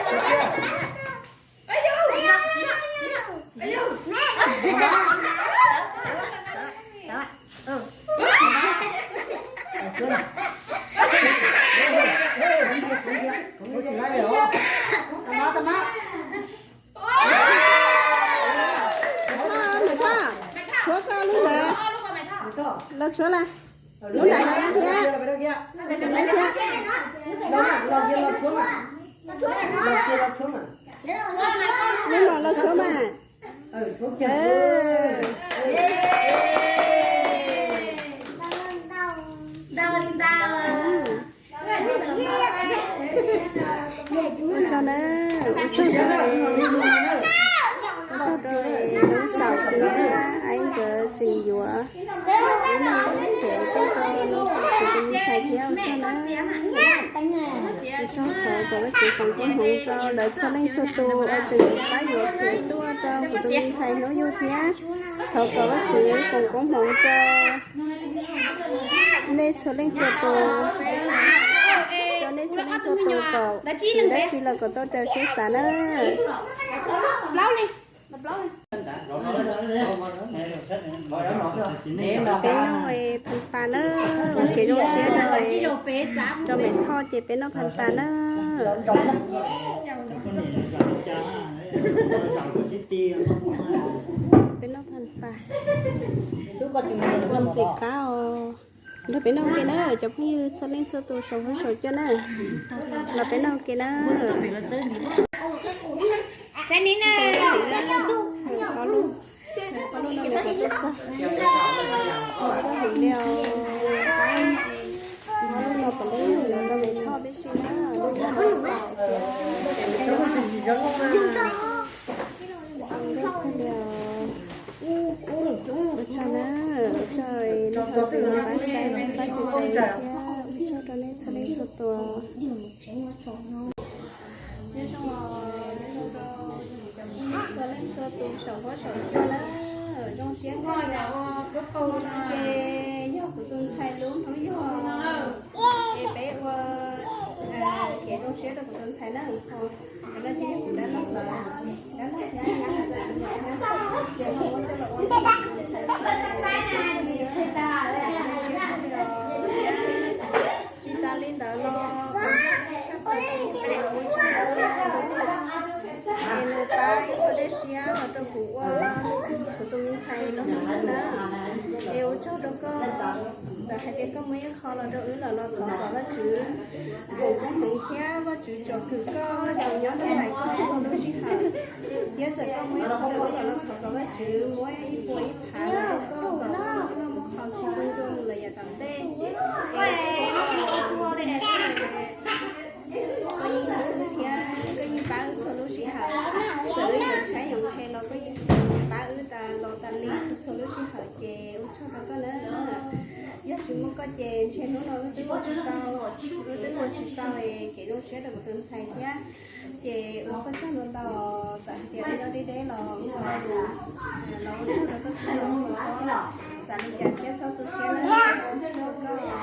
Maiv Thoj, tshuav koj lub ntawd. Los tshuav las. Lub nram hav thiab. Thiab. Lub no los tshuav mas. Ua tsaug na, ua tsaug rau, ua tsaug rau lub xaum tias Aib nkawd tseem yuav ib leeg thev tuaj rau kuv tus me ntxhais thiab, ua tsaug na. Ua tsaug, thov kom Vajtswv foom koob hmoov rau lawv txhua leej txhua tus uas tseem pab yuav thev tuaj rau kuv tus me ntxhais hnub yug thiab. Thov kom Vajtswv foom koob hmoov rau nej txhua leej txhua tus, rau nej txhua leej txhua tus kom tsis muaj dab tsi los kom tau raws siab xav na. Peb noj phav pas na, ua kev zoo siab rau, rau Maiv Thoj ces peb noj phav pas na. Peb noj phav pas, ua ntxim qab os. Nrog peb noj ke na cov phooj ywg txhua leej txhua tus saum huab saum cua na, los peb noj ke na. Ob lub, ob lub no nws qhov txaj txag, ob lub heev li os. Ob lub no puav leej yog lawv rau Maiv Thoj tib si na, lub no xaus thiab, zoo nkauj kawg li os. Ua tsaug na, ua tsaug nej ho tseem pab saib pab txhawb nqa thiab, ua tsaug rau nej txhua leej txhua tus. Nyob zoo, nyob zoo rau cov phooj ywg txhua leej txhua tus saum huab saum cua na, zoo siab kawg li. Ces yog kuv tus ntxhais lub hnub yog, es peb ua kev zoo siab rau kuv tus ntxhais na. Qhov no ces yog kuv dab laug lawv, dab laug thiab nyab lawv, ces los ua coj los ua ntxhais. Tsis tas li ntawd los kuv tshaj tawm kuv tus ntxhais es nws pab ib qho dej siab los rau kuv ua kuv tus me ntxhais lub hnub yug na. Es ua tsaug rau koj, txawm hais tias koj muaj ib qho los rau wb lawm los thov kom Vajtswv foom koob hmoov thiab Vajtswv tsom kwm koj tus nyob nrog nraim koj txhua lub sij hawm. Thiab txawm koj muaj ib qho rau wb lawm los thov kom Vajtswv muab ib puas ib phav los rau koj kom koj muaj qhov tsis tu ncua mus lawm yav tom ntej. Koj yeej hlub wb thiab koj yeej pab wb txhua lub sij hawm. Txawm wb yuav tshaib yuav nqhis los koj yeej pab wb tas los tas li txhua txhua lub sij hawm ces ua tsaug rau koj na. Yog tsis muaj koj ces ntshe hnub no wb twb ua tsis tau, wb twb ua tsis tau kev zoo siab rau kuv tus ntxhais thiab. Ces ua koj tsaug ntau ntau, txawm hais tias wb nyob deb deb los wb los ua tsaug rau koj xwb, xav li cas thiab txhob tu siab na, ua tsaug rau koj.